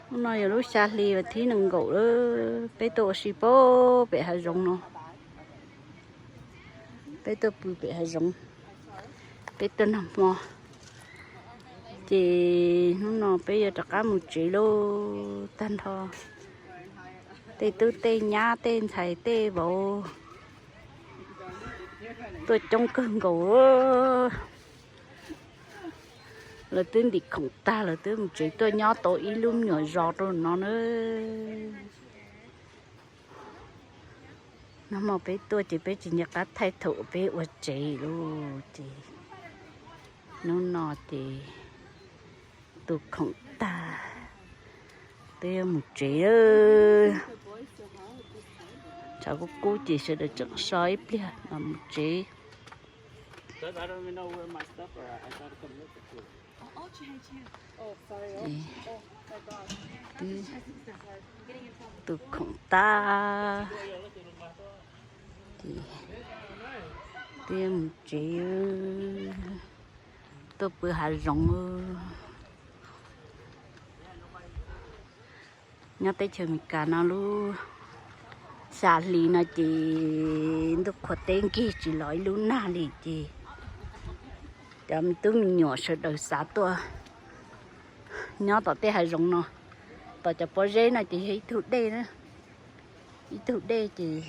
Hnub no yog lub xya hli vas thib nees nkaum lawm, peb tuaj ua si pem hav zoov no. Peb tuaj pw pem hav zoov, peb tuaj noj hmo. Ces hnub no peb yuav rov qab mus tsev lauj. Tag nrho tej tub tej nyab tej ntxhais tej vauv tuaj coob kawg nkaus. Lawv twb ntim khoom tag, lawv twb mus tsev tuaj nyob tau ib lub me nyuam zos rau no na. Nag hmo peb tuaj ces peb tsis nco qab thaij thaum peb ua tsev lauj. Ces hnub no ces tu khoom tag, twb yuav mus tsev. Tshav kub kub ces sawv daws tseem so ib pliag mas mus tsev. Tu khoom tag, twb mus tsev, tuaj pw hav zoov. Nyob teb chaws Amelikas no lub xya hli no ces ntuj qhua teb nkig tsis los ib lub nag li ces cov me tub me nyuam sawv daws xav tuaj nyob tom tej hav zoov no, tom cov pob zeb no ces yog ib tug dej, ib tug dej ces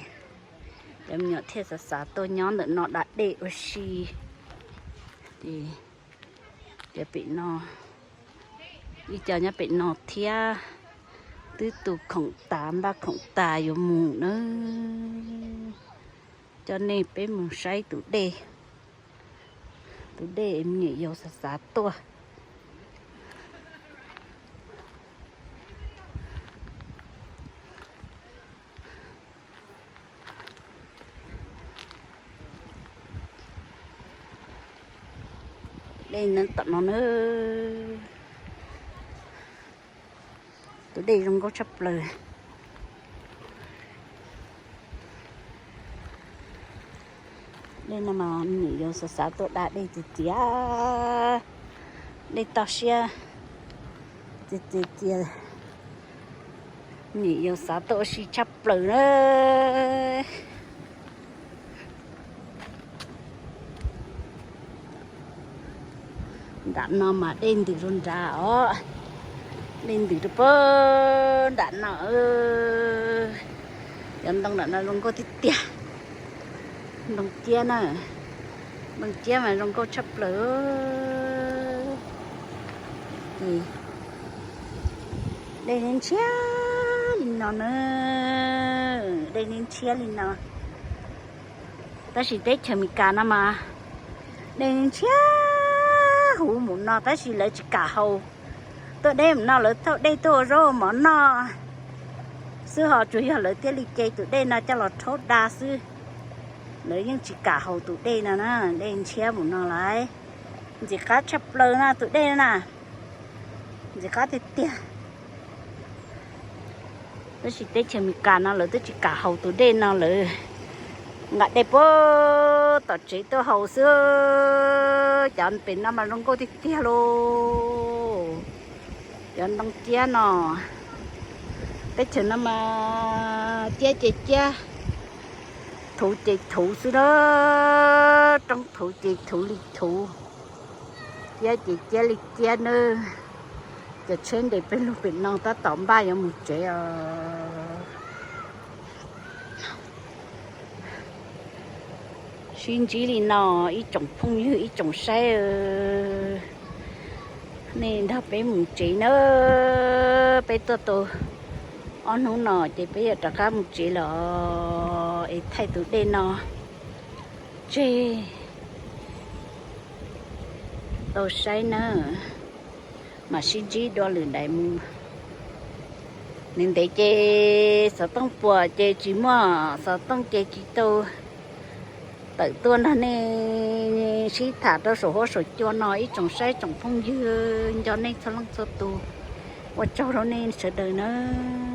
cov me nyuam thiaj xav xav tuaj nyob ntawm no da dej ua si. Ces cov pem no, ib co nyob pem no thiab, twb tu khoom tas npaj khoom tas yuav mus na. Coj nej peb mus saib tus dej, tus dej me nyuam yaus xav xav tuaj. Dej nyob tom no na. Tus dej zoo nkauj tshaj plaws. Dej no mas me nyuam yaus xav xav tuaj da dej tiag tiag, dej toj siab tiag tiag tiag. Me nyuam yaus xav tuaj ua si tshaj plaws na. Nram no mas dej ntws rau nrad os, dej ntws rau pem nram no. Cov ntoo nram no zoo nkauj tiag tiag, ntoo ciab na, ntoo ciab mas zoo nkauj tshaj plaws. Dej ntshiab li no na, dej ntshiab li no. Tab sis teb chaws Amelikas no mas dej ntshiab huv mus no tab sis lawv tsis kam haus. Tuaj deb mus no lawv thauj dej tuaj ua zaub mov noj xwb, ho tsuas yog lawv thiaj li ce tus dej no coj los rhaub da xwb. Lawv yeej tsis kam haus tus dej no na, dej ntshiab mus no lawm. Ntxim qab tshaj plaws no tus dej no na, ntxim qab tiag tiag. Tab sis teb chaws Amelikas no lawv twb tsis kam haus tus dej no, lawv nqa dej puag tom tsev tuaj haus xwb. Cov pem no mas zoo nkauj tiag tiag lauj. Cov ntoo ciab no, teb chaws no mas ciab ces ciab, thuv ces thuv xwb na, roob thuv ces thuv li thuv, ciab ces ciab li ciab nawb. Cov tsheb nres pem lug pem no tab tom npaj yuav mus tsev os. Sib ntsib li no ib tsoom phooj ywg ib tsoom saib, nej nrog peb mus tsev nawb. Peb tuaj tau ob hnub no ces peb yuav rov qab mus tsev lawm es thaij tus dej no tseg tau saib nawb. Mam sib ntsib dua lwm daim mus. Ntev ntev ces xov tooj puas ces tsis muaj, xov tooj ces tsis tau tawm tuaj nrog nej sib tham rau saum huab saum cua no ib tsoom saib tsoom phooj ywg, nco nej txhua leej txhua tus. Ua tsaug rau nej sawv daws nawb.